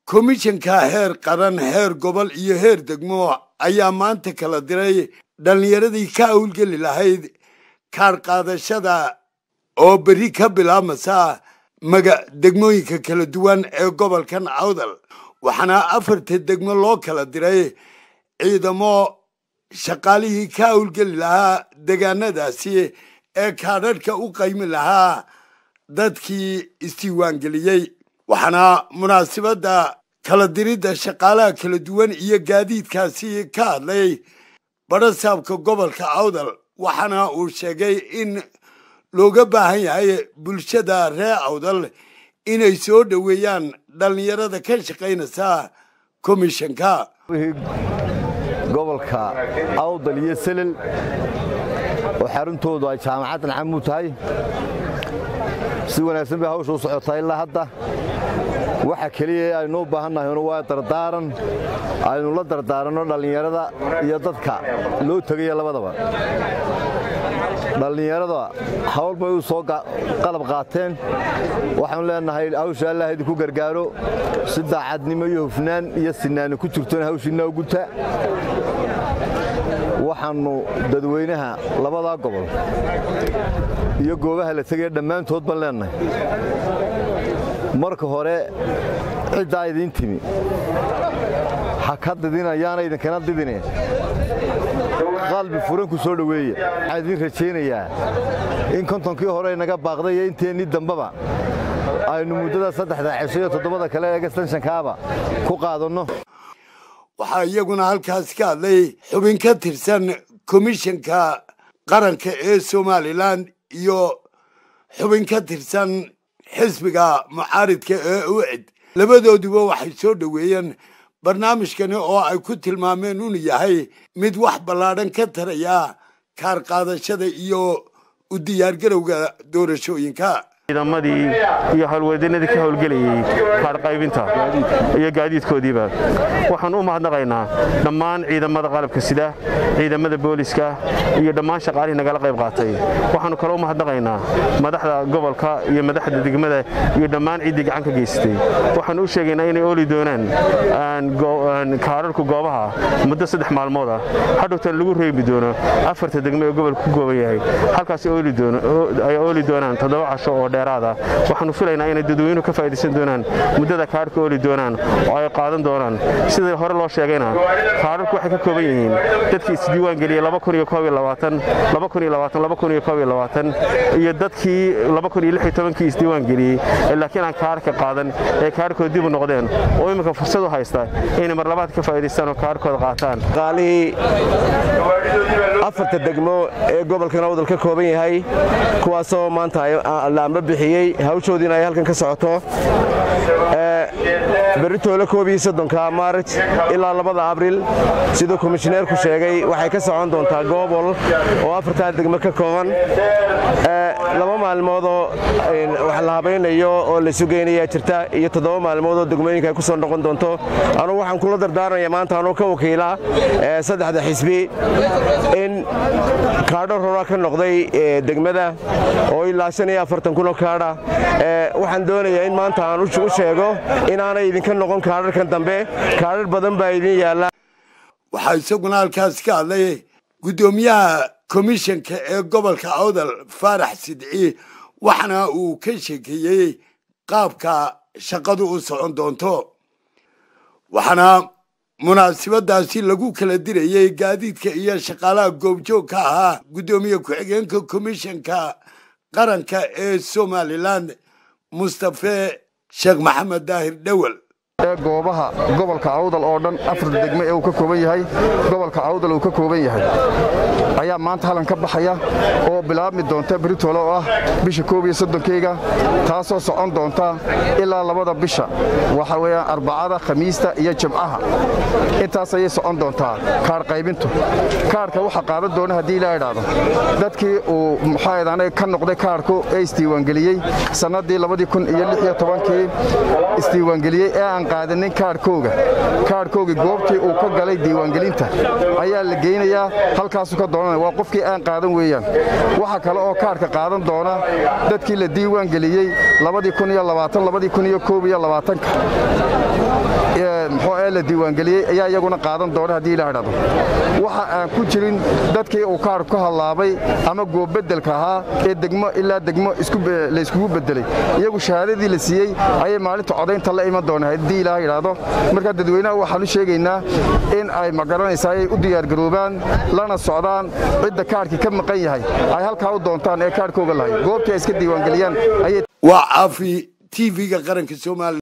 Komishanka heer qaran, heer gobol iyo heer degmo ayaa maanta kala diray dhallinyaradii ka howlgeli lahayd kaar qaadashada oo berri ka bilaabmasa maga degmooyinka kala duwan ee gobolkan Awdal. Waxaana afarta degmo loo kala diray ciidamo shaqaalihii ka howlgeli lahaa degaanadaasi ee kaadhadhka u qaymi lahaa dadkii isdiiwaangeliyey. Waxaana munaasibadda kala diridda shaqaalaha kala duwan iyo gaadiidkaasi ka hadlay badhasaabka gobolka Awdal, waxaana uu sheegay in looga baahan yahay bulshada reer Awdal inay soo dhoweeyaan dhallinyarada ka shaqaynaysa komishanka. Gobolka Awdal iyo Selel oo xaruntoodu ay jaamacaddan Camuu tahay, si wanaagsan bay hawsha u socotaa ilaa hadda. Waxa keliya aynuu baahannahay waa dardaaran aynu la dardaaranno dhallinyarada iyo dadka loo tegaya labadaba. Dhallinyarada hawl bay u soo qalab qaateen. Waxaanu leenahay hawsha Allah idinku gargaaro, si daacadnimo iyo hufnaan iyo sinaani ku jirtona hawshiinna u guta. Waxaannu dadweynaha labadaa gobol iyo goobaha la tegaya dhammaantood baan leenahay, marka hore ciddaa idiin timi ha ka didinayaana idinkana didine, qalbi furan ku soo dhoweeya. Waxaan idiin rajaynayaa in 50kii hore naga baaqday iyo inteennii dambeba aynu muddada 3da cisho iyo 7da kale ee extensionkaaba ku qaadanno. Waxaa iyaguna halkaas ka hadlay xubin ka tirsan komishanka qaranka ee Somalilan iyo xubin ka tirsan xisbiga mucaaridka ee UCID. Labadooduba waxay soo dhoweeyeen barnaamijkani oo ay ku tilmaameen inuu yahay mid wax ballaadhan ka taraya kaar qaadashada iyo u diyaargarowga doorashooyinka. Ciidamadii iyo howlwadeennadii ka howlgelayey kaar qaybinta iyo gaadiidkoodiiba waxaan u mahadnaqaynaa dhammaan ciidamada qalabka sida, ciidamada booliska iyo dhammaan shaqaalihii nagala qayb qaatay. Waxaannu kaloo u mahadnaqaynaa madaxda gobolka iyo madaxda degmada iyo dhammaan ciddii gacan ka geysatay. Waxaannu u sheegaynaa inay ooli doonaan kaararku goobaha muddo 3 maalmood ah, hadhowtan lagu reebi doono afarta degmo ee gobolka ku gooban yahay. Halkaasi ay ooli doonaan 7 casho oo dheeraada. Waxaannu filaynaa inay dadweynuhu ka faa'idaysan doonaan muddada kaarhka ooli doonaan oo ay qaadan doonaan. Sida hore loo sheegayna, kaararku waxay ka kooban yihiin dadkii isdiiwaan geliyey 2021, 2020, 2021 iyo dadkii 2016kii isdiiwaan geliyey laakiin aan kaarka qaadan ee kaarhkooda dib u noqdeen oo imminka fursad u haysta inay mar labaad ka faa'idaystaan oo kaarhkooda qaataan. Shaqaalihii afarta degmo ee gobolkan Awdal ka kooban yahay, kuwaasoo maanta laamba bixiyey, hawshoodiina ay halkan ka socoto berritoole 31-ka Maarij ilaa 2da Abril. Siduu komishineerku sheegay, waxay ka socon doontaa gobol oo afartaa degmo ka kooban 2 maalmoodoo wax la habaynayo oo laysu geynayaa jirta iyo 7 maalmood oo degmooyinka ay ku soo noqon doonto. Anugu waxaan kula dardaarmaya maanta, anuu ka wakiila saddexda xisbi, in kaadho rora ka noqday degmada oo ilaa 45,000 oo kaadha, waxaan doonayaa in maanta aan u sheego inaanay idinka noqon kaadharkan dambe. Kaadhar badan baa idin yaalla. Waxaa isaguna halkaas ka hadlay guddoomiyaha komishanka ee gobolka Awdal, Faarax Sidci, waxaana uu ka sheekeeyey qaabka shaqadu u socon doonto. Waxaana munaasabadaasi lagu kala dirayey gaadiidka iyo shaqaalaha goobjoog ka ahaa guddoomiye ku-xigeenka komishanka qaranka ee Somalilan, Mustafe Sheekh Maxamed Daahir Dhowel. Ee goobaha gobolka Awdal oo dhan, afarta degmo ee uu ka kooban yahay gobolka Awdal uu ka kooban yahay, ayaa maanta halan ka baxaya oo bilaabmi doonta beritoole oo ah bisha 31-keyga, taasoo socon doonta ilaa 2da bisha. Waxa weeyaan Arbacada, Khamiista iyo Jimcaha. Intaas ayay socon doontaa kaar qaybintu. Kaarka waxaa qaadan doona, haddii ilaa idhaahdo, dadkii uu maxaa ka noqday kaarku ee isdiiwaangeliyey sannaddii 2016kii isdiiwaangeliyey ee aan qaadanin kaarhkooga. Kaarhkoogii goobtii uu ka galay diiwaangelinta ayaa la geynayaa, halkaasuu ka doonanaya. Waa qofkii aan qaadan weeyaan. Waxa kale oo kaarhka qaadan doona dadkii la diiwaangeliyey 2021ka. ee la diiwaangeliyey ayaa iyaguna qaadan doona haddii Ilaah idhahdo. Waxa aan ku jirin dadkii uu kaarku ka hallaabay ama goobbedelka ahaa ee degmo ilaa degmo la iskugu bedelay, iyagu shahaadadii la siiyey ayay maalinta codaynta la iman doonaan haddii Ilaah idhaahdo. Marka dadweynaha waxaan u sheegaynaa in ay magaranaysaa ay u diyaargaroobaan lana socdaan cidda kaarkii ka maqan yahay ay halkaa u doontaan ee kaarkooga lahay goobtii ay iska diiwaangeliyaan. Waa Caafi, TV-ga qaranka Soomaaliya.